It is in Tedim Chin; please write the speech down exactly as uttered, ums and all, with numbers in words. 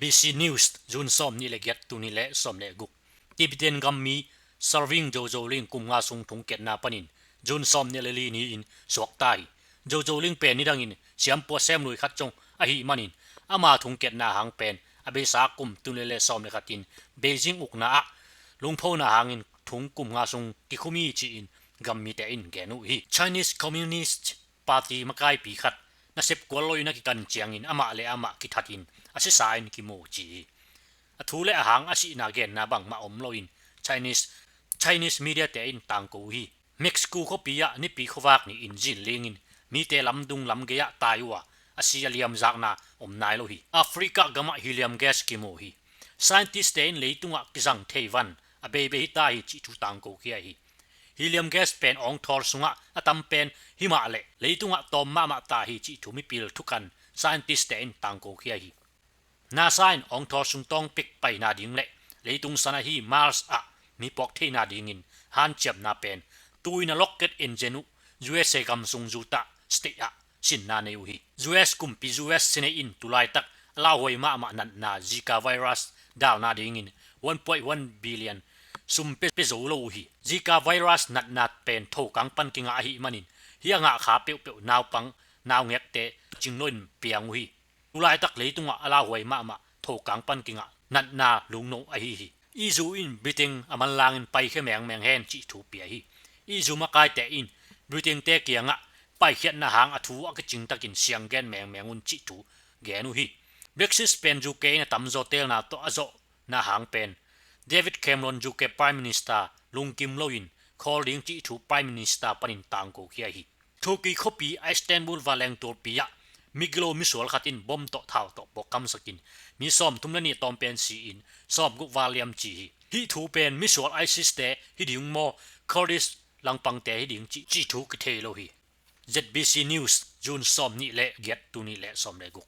B C News, June sawm nih le giat, tul nih le sawm le guk. Tibetan gammi Serving Jojo Ling kum nga sung thungkiatna panin June sawm nih le li ni-in suakta hi. Jojo Ling pen nidangin siampua semlui khat zong ahih manin ama thungkiatna hang pen a beisa kum tul nih le sawm le khatin Beijing ukna ah lungphona hangin thung kum nga sung kikhum hi ci-in gammite in gen uh hi. Chinese Communist Party makaipi khat nasep kual lo-in a kikan ciangin amah le amah kithatin a sisa in kimu ci hi. A thu le a hang a sihna genna bangmah om loin Chinese, Chinese media-te in tangko uh hi. Mexico khuapi ah nipi khuavak ni-in zinlingin mite lamdung lamgei ah tai uh a, a si a liam zakna om nai lo hi. Africa gamah helium gas kimu hi. Scientist-te in leitungah kizang thei van a beibei hita hi cih thu tangko khia hi. Helium gas pen awngthawl sungah a tam pen himah leh leitungah tawm mahmah ta hi cih thu mipil thukan scientist-te in tangko khia hi. NASA in awngthawl sung tawng pek paina ding le leitung sana hi Mars ah mi puak theihna dingin hanciamna pen tuina locket engine uh U S A gam sung Utah State ah sinna nei uh hi. U S kumpi U S Senate in tulaitak a lauhuai mahmah natna Zika virus dalna dingin one point one billion sum pe, pe zo lo uh hi. Zika virus natna pen thokang pan kingah ahih manin hi a ngah kha peuhpeuh naupang naungekte cinglo in piang uh hi. Tulaitak leitungah a lauhuai mahmah thokang pan kingah natna lungno ahi hi. E U in Britain a manlangin paikhia mengmeng hen cih thu pia hi. E U makaite in Britain-te kiangah paikhiatna hang a thu a kicingtakin sianggen mengmeng un cih thu gen uh hi. Brexit pen U K in a tamzaw teelna tawh a zawhna hang pen David Cameron U K Prime Minister lungkim loin khawl ding cih thu Prime Minister panin tangko khia hi. Turkey khuapi a Istanbul vanleng tualpi ah migilo misual khat in bom tawh thau tawh puak kamsakin mi sawmthum le nih tawm pen si-in sawmguk vanliam ci hi. Hih thu pen misual ISIS-te hi ding maw, Kurdish langpangte hi ding cih, cih thu kithei lo hi. Z B C News, June sawm nih le giat, tul nih le sawm le guk.